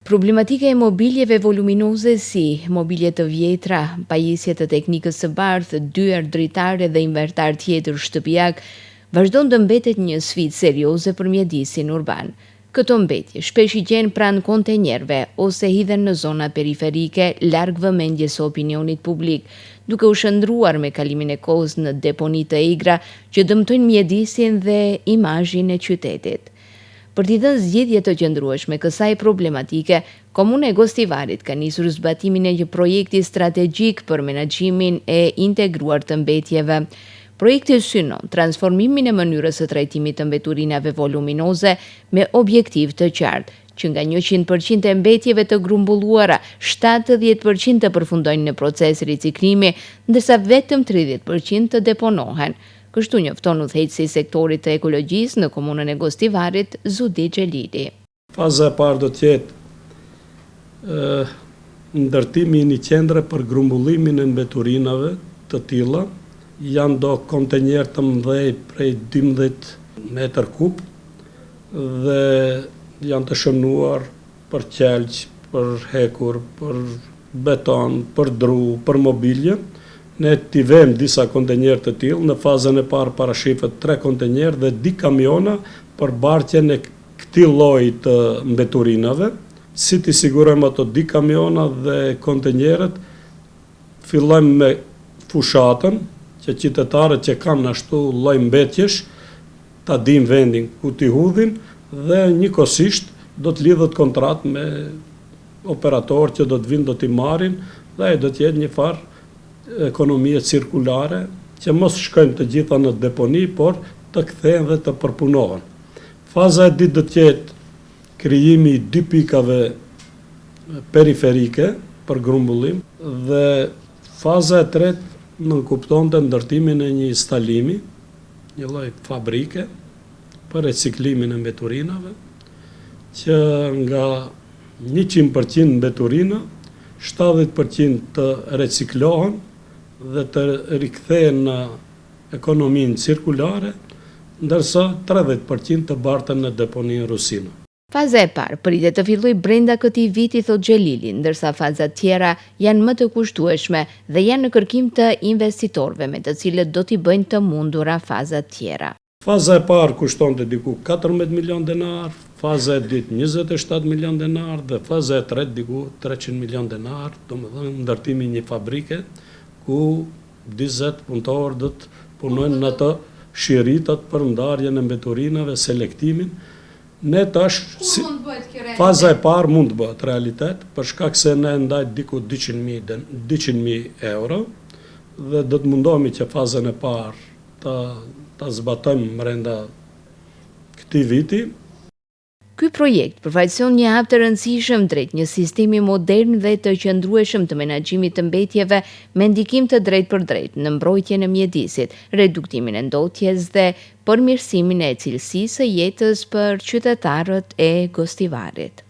Problematika e mobiljeve voluminoze si, mobilje të vjetra, pajisje të teknikës së bardhë, dyer, dritare dhe inventar tjetër shtëpiak, vazhdon të mbetet një sfidë serioze për mjedisin urban. Këto mbetje shpesh i gjen pranë kontenierëve ose hidhen në zona periferike larg vëmendjes së opinionit publik, duke u shndërruar me kalimin e kohës në deponi të egra që dëmtojnë mjedisin dhe imazhin e qytetit. Për t'i dhënë zgjidhje të qëndrueshme kësaj problematike, Komuna e Gostivarit ka nisur zbatimin e një projekti strategjik për menaxhimin e integruar të mbetjeve. Projekti synon transformimin e mënyrës së trajtimit të mbeturinave voluminoze me objektiv të qartë, që nga 100% e mbetjeve të grumbulluara, 70% të përfundojnë në proces riciklimi, ndërsa vetëm 30% të deponohen. Kështu njofton udhëheqësi i sektorit të ekologjisë në komunën e Gostivarit, Zudi Xhelili. Faza e parë do të jetë ndërtimi i një qendre për grumbullimin e mbeturinave të tilla. Janë do kontenierë të mëdhej prej 12 metër kub dhe janë të shënuar për qelq, për hekur, për beton, për dru, për mobilje. Ne t'i vejmë disa kontenierë të tillë, në fazën e parë parashifet tre kontenierë dhe dy kamiona për bartjen e këtij lloji të mbeturinave. Si t'i sigurojmë ato dy kamiona dhe kontenierët, fillojmë me fushatën që qytetarët që kanë ashtu lloj mbetjesh ta dinë vendin ku t'i hudhin dhe njëkohësisht do të lidhet kontratë me operatorë që do të vinë do t'i marrin dhe ajo do të jetë një farë ekonomie cirkulare që mos shkojnë të gjitha në deponi, por të kthehen dhe të përpunohen. Faza e dytë do të jetë krijimi i dy pikave periferike për grumbullim dhe faza e tretë nënkuptonte ndërtimin e një instalimi, një lloj fabrike për reciklimin e mbeturinave, që nga 100% mbeturina, 70% të reciklohen dhe të rikthehen në ekonominë cirkulare, ndërsa 30% të barten në deponinë Rusina. Faza e parë pritet të fillojë brenda këtij viti, thotë Xhelili, ndërsa fazat tjera janë më të kushtueshme dhe janë në kërkim të investitorëve me të cilët do t'i bëjnë të mundura fazat tjera. Faza e parë kushtonte diku 14 milion denar, faza e dytë 27 milion denar dhe faza e tretë diku 300 milion denar, domethënë ndërtimi i një fabrike ku 40 punëtorë do të punojnë në ato shiritat për ndarjen e mbeturinave, selektimin. Ne tash si faza e parë mund të bëhet realitet, për shkak se ne ndajt diku 200.000 200.000 euro dhe do të mundohemi që fazën e parë ta ta zbatojmë brenda këtij viti. Ky projekt përfaqëson një hap të rëndësishëm drejt një sistemi modern dhe të qëndrueshëm të menaxhimit të mbetjeve me ndikim të drejtpërdrejtë në mbrojtjen e mjedisit, reduktimin e ndotjes dhe përmirësimin e cilësisë së jetës për qytetarët e Gostivarit.